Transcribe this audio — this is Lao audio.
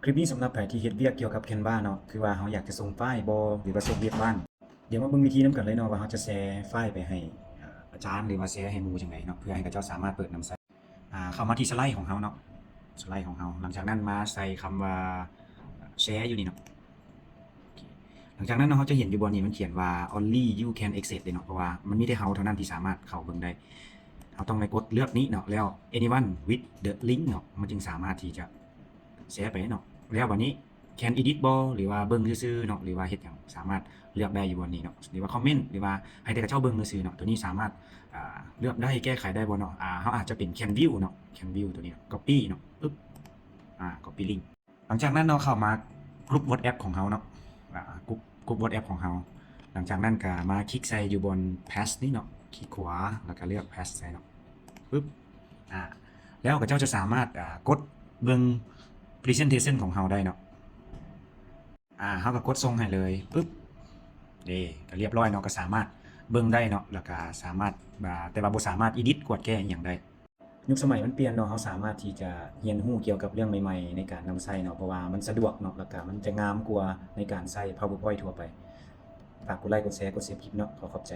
ຄລິບນີ້ສຳລັບໃຜທີ່ເຮັດວຽກກ່ຽວກັບ Canva ເນາະ ຄືວ່າເຮົາຢາກຈະສົ່ງຟາຍບໍ ຫຼືວ່າສົ່ງວຽກບ້ານ. ດຽວມາເບິ່ງວິທີນຳກັນເລີຍເນາະ ວ່າເຮົາຈະແຊຟາຍໄປໃຫ້ ອາ ອາຈານ ຫຼືວ່າແຊໃຫ້ໝູ່ຈັ່ງໃດເນາະ ເພື່ອໃຫ້ເຂົາເຈົ້າສາມາດເປີດນຳໃຊ້. ອາ ເຂົ້າມາທີ່ສະໄລຂອງເຮົາເນາະ ສະໄລຂອງເຮົາ. ຫຼັງຈາກນັ້ນມາໃສ່ຄຳວ່າ share ຢູ່ນີ້ເນາະ. ໂອເຄ ຫຼັງຈາກນັ້ນເນາະ ເຮົາຈະເຫັນຢູ່ບ່ອນນີ້ມັນຂຽນວ່າ only you can access ເດ້ເນາະ ເພາະວ່າມັນມີແຕ່ເຮົາເທົ່ານັ້ນທີ່ສາມາດເຂົ້າເບິ່ງໄດ້. ເຮົາຕ້ອງໄດ້ກົດເລືອກນີ້ເນາະ ແລ້ວ anyone with the link ເນາະ ມັນຈຶ່ງສາມາດທີ່ຈະ share ໄປເນາະ. ແລ້ວບາດນີ້ can edit ບໍ່ ຫຼືວ່າເບິ່ງຊື່ໆເນາະ ຫຼືວ່າເຮັດຫຍັງ ສາມາດເລືອກໄດ້ຢູ່ບ່ອນນີ້ເນາະ ຫຼືວ່າ comment ຫຼືວ່າໃຫ້ແຕ່ເຂົາເຈົ້າເບິ່ງຊື່ໆເນາະ. ໂຕນີ້ສາມາດ ອາ ເລືອກໄດ້ ແກ້ໄຂໄດ້ບໍ່ເນາະ. ອາ ເຮົາອາດຈະເປັນ can view ເນາະ can view ໂຕນີ້ເນາະ copy ເນາະ ປຶບ ອາ copy link. ຫຼັງຈາກນັ້ນເນາະ ເຂົ້າມາ group WhatsApp ຂອງເຮົາເນາະ ອາ group group WhatsApp ຂອງເຮົາ. ຫຼັງຈາກນັ້ນກະມາຄລິກໃສ່ຢູ່ບ່ອນ paste ນີ້ເນາະ ຄລິກຂວາ ແລ້ວກະເລືອກ paste ໃສ່ເນາະ ປຶບ ອາ ແລ້ວເຂົາເຈົ້າຈະສາມາດ ອາ ກົດເບິ່ງ presentation ຂອງເຮົາໄດ້ເນາະ. ອາ ເຮົາກະກົດສົ່ງໃຫ້ເລີຍ ປຶບ ເດ້ ກະລຽບຮ້ອຍເນາະ ກະສາມາດເບິ່ງໄດ້ເນາະ ແລ້ວກະສາມາດ ອາ ແຕ່ວ່າບໍ່ສາມາດ edit ກວດແກ້ອີ່ຫຍັງໄດ້. ຍຸກສະໄໝມັນປ່ຽນເນາະ ເຮົາສາມາດທີ່ຈະຮຽນຮູ້ກ່ຽວກັບເລື່ອງໃໝ່ໆໃນການນຳໃຊ້ເນາະ ເພາະວ່າມັນສະດວກເນາະ ແລ້ວກະມັນຈະງາມກວ່າໃນການໃຊ້ PowerPoint ທົ່ວໄປ. ຝາກກົດໄລ ກົດແຊ ກົດ save ຄລິບເນາະ. ຂໍຂອບໃຈ.